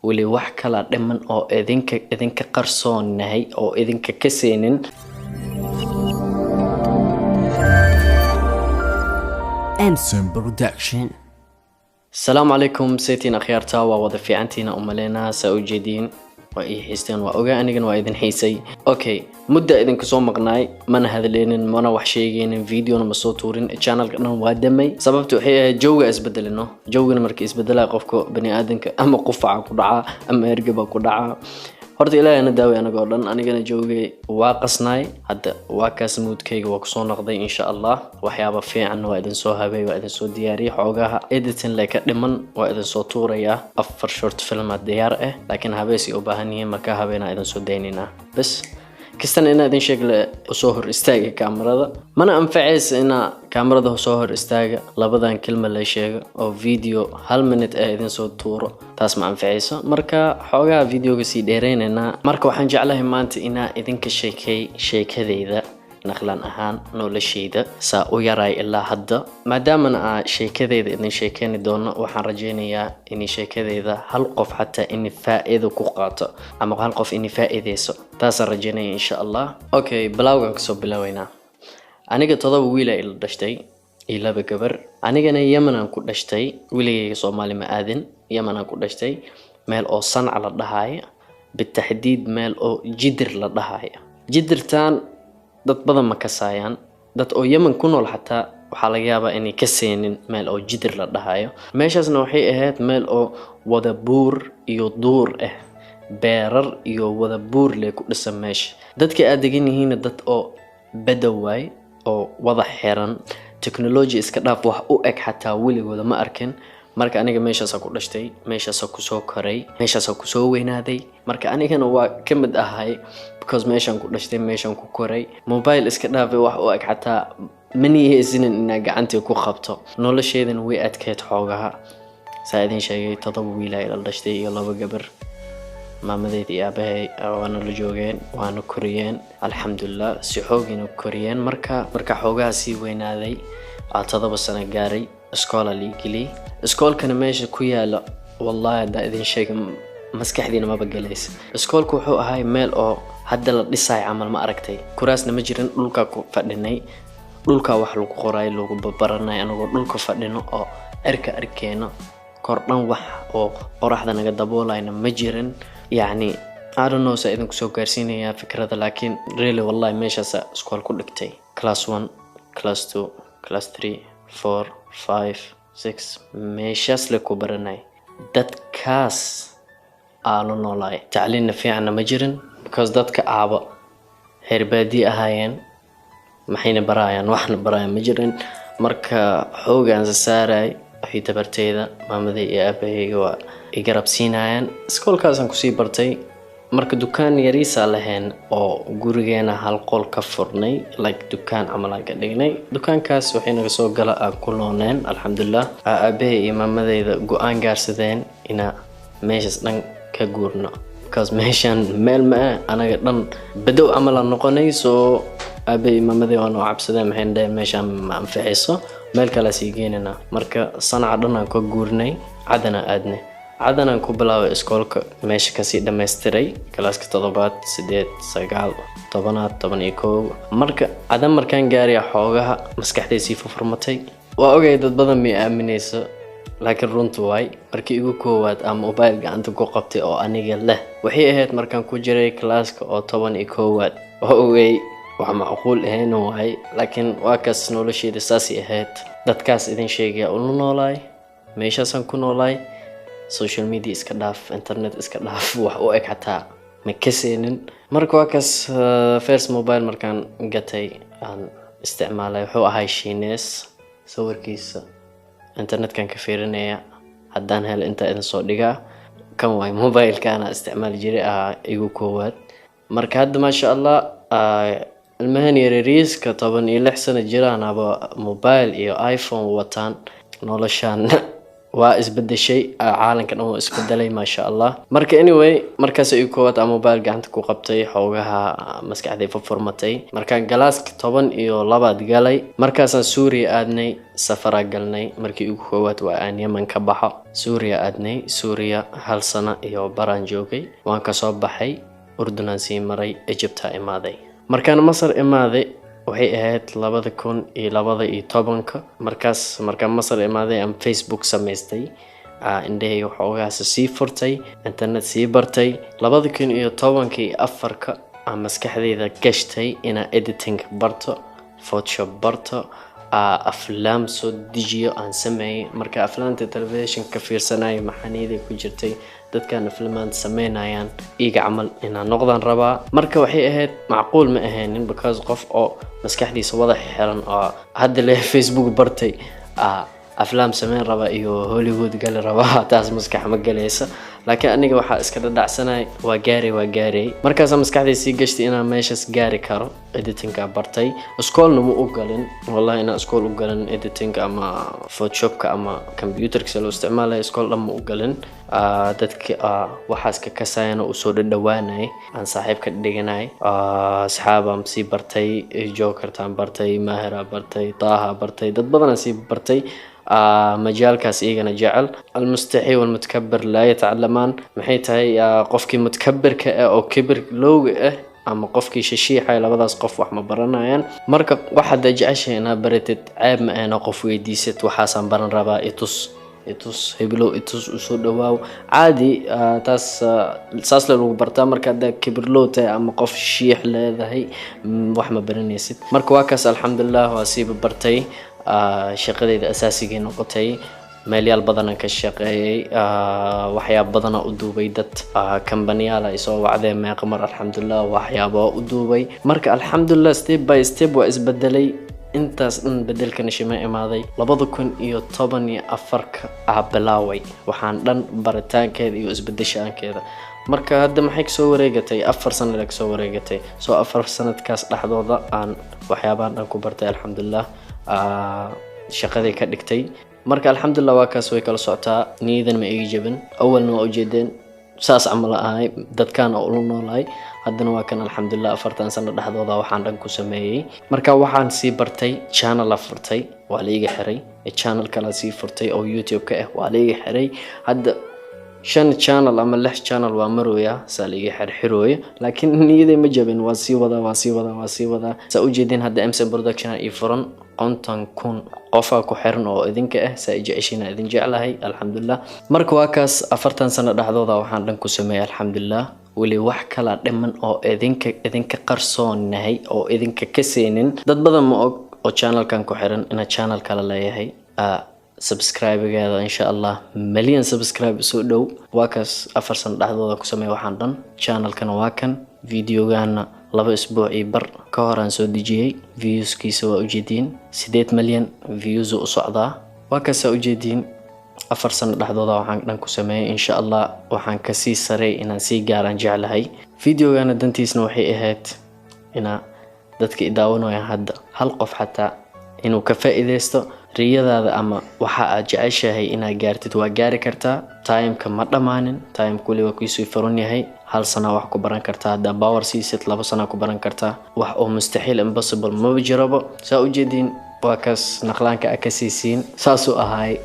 Weli wax kala dhiman oo idinka qarsoonahay oo idinka kaseynin. Emson Production. Asalaamu calaykum, saytiin akhyaarta, waa wada fiicantiina umaleynaa. Saa u jeediin, waa ii xiisteen, waa ogaa, anigana waa idin xiisay. Okay, mudda idinka soo maqnaay, mana hadleynin, mana wax sheegaynin, videona ma soo tuurin, channelka dhan waa damay. Sababta waxay ahayd jawga isbedelino. Jawgana marka isbedelaya, qofka bani aadanka ama qufaca ku dhacaa ama ergaba ku dhacaa. Horta Ilaahayna daaway anagoo dhan. Anigana joogay waa qasnaay, hadda waa kaas, moodkayga waa kusoo noqday, insha Allah. Waxyaaba fiican waa idin soo habay, waa idin soo diyaariyay. Xoogaha editing le ka dhiman, waa idin soo tuurayaa. 4 short film diyaar ah, laakiin habeesay u baahan yihiin. Markaa habeenaa idin soo daynaynaa. Bas kastana inaa idin sheegle, soo hor istaaga kaamarada mana anfacaysa. Inaa kaamarada soo hor istaaga, labadan kelma la sheego oo video 1 minute ah idin soo tuuro, taas ma anfacayso. Marka xoogaha videoga sii dheereynaynaa. Marka waxaan jeclahay maanta inaa idinka sheekay sheekadeyda, naqlan ahaan nolosheyda saa u yaraay ilaa hadda. Maadaamana aa sheekadeyda idin sheekeyni doono, waxaan rajeynayaa in sheekadeyda hal qof xataa in faa-iido ku qaato ama hal qof in faa-iideyso, taasaan rajeynaya, insha Allah. Okay, bilowgan kasoo bilaaweynaa. Aniga 7 wiil ila dhashtay iyo 2 gabar. Anigana Yemen aan ku dhashtay, wiligayga Soomaali ma aadin. Yemen aan ku dhashtay, meel oo Sanca la dhahayo, bitaxdiid meel oo Jidir la dhahayo. Jidirtan dad badan ma kasaayaan, dad oo Yemen ku nool xataa waxaa laga yaabaa inay ka seenin meel oo Jidir la dhahayo. Meeshaasna waxay ahayd meel oo wada buur iyo duur ah, beerar iyo wada buur leh ku dhisan. Meesha dadka aad degan yihiinna dad oo badow waay oo wada xiran, technology iska dhaaf, wax u eg xataa weligooda ma arkin. Marka aniga meeshaasaa ku dhashtay, meeshaasaa kusoo koray, meeshaasaa kusoo weynaaday. Marka anigana waa ka mid ahay, because meeshaan ku dhashtay, meeshaan ku koray, mobile iska dhaafay, wax u eg xataa ma niyeysanin inaa gacantii ku qabto. Nolosheedana way adkeyd xoogaha. Saa idin sheegay, 7 wiil ila dhashtay iyo 2 gabar. Maamadeyda iyo aabahay waana la joogeen, waana koriyeen, alxamdulilah, si xoogina koriyeen. Marka xoogaha sii weynaaday, aa 7 sano gaaray, iskoola lii geliyey. Iskoolkana meesha ku yaala, wallahi haddaa idin sheega maskaxdiina maba gelaysa. Iskoolku wuxuu ahay meel oo hadda la dhisayo camal, ma aragtay, kuraasna ma jirin, dhulkaa ku fadhinay, dhulkaa wax lagu qoraay, lagu babaranay, anagoo dhulka fadhino oo cirka arkeeno, kor dhan wax oo qoraxda naga daboolayna ma jirin. Yacni I don't know saa idinku soo gaarsiinayaa fikrada, laakiin really, wallahi, meeshaasa iskool ku dhigtay, class 1, class 2, class 3, 4, 5, 6, meeshaas le ku baranay. Dadkaas aa la noolaay, tacliinna fiicanna ma jirin, because dadka aaba heer baadiye ahaayeen, maxayna baraayaan, waxna baraayaan ma jirin. Marka xoogaan sa saaray wixii tabarteyda, maamaday iyo aabahayga waa i garab siinayaan. Iskoolkaasaan kusii bartay. Marka dukaan yariisaa lahayn oo gurigeena hal qol ka furnay, like dukaan camal aan ka dhignay. Dukaankaas waxay naga soo gala aan ku nooneen, alxamdulilah. Aabahay iyo maamadeyda go-aan gaarsadeen inaa meeshaas dhan ka guurno, because meeshaan meel ma ah, anaga dhan badow camal aan noqonay. Soo aabahay iyo maamadey waa noo cabsadeen, maxayna dhaheen meeshaan ma anficayso, meel kalea sii geenaynaa. Marka Sanca dhan aan ka guurnay, Cadanaa aadnay. Cadanaan ku bilaabay iskoolka, meesha kasii dhammaystiray kalaaska 7aad, 8, 9, 10aad, 11. Marka Cadan markaan gaaraya, xoogaha maskaxday sii furfurmatay. Waa ogay dad badan may aaminayso, laakiin runtu waay. Markii igu koowaad aan mobile gacanta ku qabtay oo aniga leh waxay ahayd markaan ku jiray kalaaska oo 11aad. Waa ogay wax macquul ahayn waay, laakiin waa kaas, nolosheeda saasay ahayd. Dadkaas idin sheegaya ula noolaay, meeshaasaan ku noolaay. Social media iska dhaaf, internet iska dhaaf, wax u eg xataa ma kaseenin. Marka waa kaas, first mobile markaan gatay aan isticmaalay wuxuu ahay Shiines. Sawirkiisa internetkan ka fiirinaya, haddaan helo intaa idin soo dhigaa. Kan waay mobilekaana isticmaali jiray ahaa igu koowaad. Marka hadda, maasha Allah, ilmahan yaryariiska 16 sano jiraan aba mobile iyo iPhone wataan. Noloshaan Waa isbedeshay, caalamka dhan waa isbedelay, maasha Allah. Marka anyway, markaas igu koowaad aan mobile gacanta ku qabtay, xoogaha maskaxday furfurmatay. Markaan galaaska 12aad galay, markaasaan Suuriya aadnay, safaraa galnay. Markii ugu koowaad waa aan Yemen ka baxo, Suuriya aadnay. Suuriya hal sano iyo baraan joogay, waan kasoo baxay, Urdunaan sii maray, Egypta imaaday. Markaan Masar imaaday waxay ahayd 2012-ka. Markaas markaan Masar imaaday aan Facebook samaystay, indhahayga waxoogaas sii furtay, internet sii bartay. 2014-ka aan maskaxdayda gashtay inaan editing barto, Photoshop barto, aflaam soo dejiyo aan sameeyay. Marka aflaamta telefishinka ka fiirsanaya, maxaaniyada ku jirtay dadkan aflamaanta sameynayaan iiga camal inaan noqdaan rabaa. Marka waxay ahayd macquul ma ahaynin, because qof oo maskaxdiisa wada xiran oo hadda le Facebook bartay, aflaam sameyn raba iyo Hollywood gali rabaa, taas maskax ma galaysa. Laakiin aniga waxaa iska dhadhacsanay, waa gaaray, waa gaaray. Markaasaa maskaxday sii gashtay inaan meeshaas gaari karo. Editingka bartay, iskoolna ma u galin, wallahi inaan iskool u galin editing ama Photoshopka ama computerka si loo isticmaalaya, iskool dhan ma u galin. Dadka waxaas ka kasayana usoo dhadhawaanay, aan saaxiib ka dhiganay, asxaabaan sii bartay, Jokertaan bartay, Maahira bartay, Taaha bartay, dad badanaan sii bartay majaalkaas iyagana jecel. المستحي والمتكبر لا يتعلمان. Maxay tahay? Qofkii mutakabirka ah oo kibir lowga ah ama qofkii shishiixay, labadaas qof wax ma baranayaan. Marka waxaad jeceshahay inaad baratid, ceeb ma ahna qof weydiisad: "Waxaasaan baran rabaa, itus, itus, heblow itus." Usoo dhawaaw, caadi, taas saas le lagu bartaa. Marka haddaa kibirlow tahay ama qof shiix leedahay, wax ma baranaysid. Marka waa kaas, alxamdulilah, waa siiba bartay, shaqadeyda asaasigay noqotay. Meelyaal badanaan ka shaqeeyay, waxyaaba badana u duubay, dad kambaniyaal ay soo wacdeen meeqa mar, alxamdulilah, waxyaaba u duubay. Marka alxamdulilah, step by step waa isbedelay. Intaas dhan bedelkana shima imaaday 2014-ka aa bilaaway waxaan dhan baritaankeeda iyo isbedeshaankeeda. Marka hadda maxay kasoo wareegatay? 4 sano la kasoo wareegatay. Soo 4 sanadkaas dhexdooda aan waxyaabahan dhan ku bartay, alxamdulilah, shaqaday ka dhigtay. Marka alxamdulilah, waa kaas, way kala socotaa. Niyadan ma iga jabin. Awalna waa ujeedeen, saas camal ahay, dadkaan oo ula noolahay. Haddana waa kan, alxamdulilah, 4-tan sano dhexdooda waxaan dhan ku sameeyey. Marka waxaan sii bartay, channel a furtay, waa la iga xiray. Channel kala sii furtay oo YouTube ka ah, waa la iga xiray. Hadda shan channel ama lix channel waa marooya, saa la iga xirxirooyo, laakiin niyaday ma jabin. Waa sii wadaa, waa sii wadaa, waa sii wadaa. Saa ujeedin, hadda MCN Production ii furan, 50,000 qofaa ku xiran oo idinka ah. Saa i jeceshiina, idin jeclahay, alxamdulilah. Marka waa kaas, 4-tan sano dhexdooda waxaan dhan ku sameeyay, alxamdulilah. Weli wax kala dhiman oo idinka qarsoonahay oo idinka kaseynin. Dad badan ma og oo channelkan ku xiran inaa channel kala leeyahay. Subscribe-geeda insha Allah milyan subscribe soo dhow. Waa kaas, 4 sano dhexdooda ku sameeya waxaan dhan. Channelkana waa kan. Videogana 2 isbuuc iyo bar ka horaan soo dejiyey. Viewskiisa waa ujeediin, 8 milyan views u socdaa. Waa kaasaa ujeediin, 4 sano dhexdooda waxaan dhan ku sameeyay. Insha Allah waxaan kasii saray inaan sii gaaraan jeclahay. Videogana dantiisna waxay ahayd inaa dadka i daawanaya hadda hal qof xataa inuu ka faa-iideysto. Riyadaada ama waxa aad jeceshahay inaad gaartid waa gaari kartaa. Timeka ma dhammaanin, timeka weli waa kuisii furan yahay. Hal sana wax ku baran kartaa haddaa power siisid, 2 sana ku baran kartaa. Wax oo mustaxiil, impossible, maba jirabo. Saa ujeediin, waa kaas naqlaanka a ka siisiin, saasuu ahaay.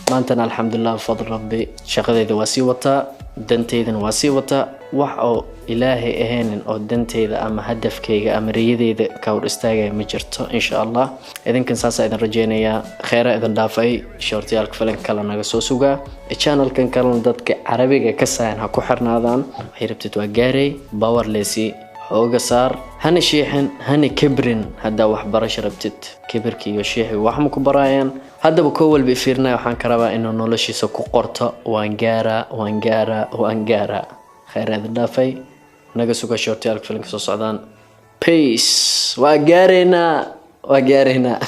Maantana alxamdulilah, fadl rabbi, shaqadeyda waa sii wataa, danteydana waa sii wataa. Wax oo Ilaahay ahaynin oo danteyda ama hadafkayga ama riyadeyda ka hor istaagaya ma jirto, insha Allah. Idinkan saasaa idin rajeynayaa. Kheyra idin dhaafay. Shortiyaalka filanka kale naga soo sugaa. Channelkan kalena dadka Carabiga ka sayan ha ku xirnaadaan. Waxay rabtid waa gaaray, powerlesi xooga saar, hana shiixin, hana kibrin. Haddaa waxbarasho rabtid, kibirka iyo shiixi wax ma ku baraayaan. Haddaba koo walba ifiirinaya, waxaan ka rabaa inuu noloshiisa ku qorto: "Waan gaaraa, waan gaaraa, waan gaaraa." Kheyr idin dhaafay. Naga suga shortiyaalka filanka soo socdaan. Peace. Waa gaaraynaa, waa gaaraynaa.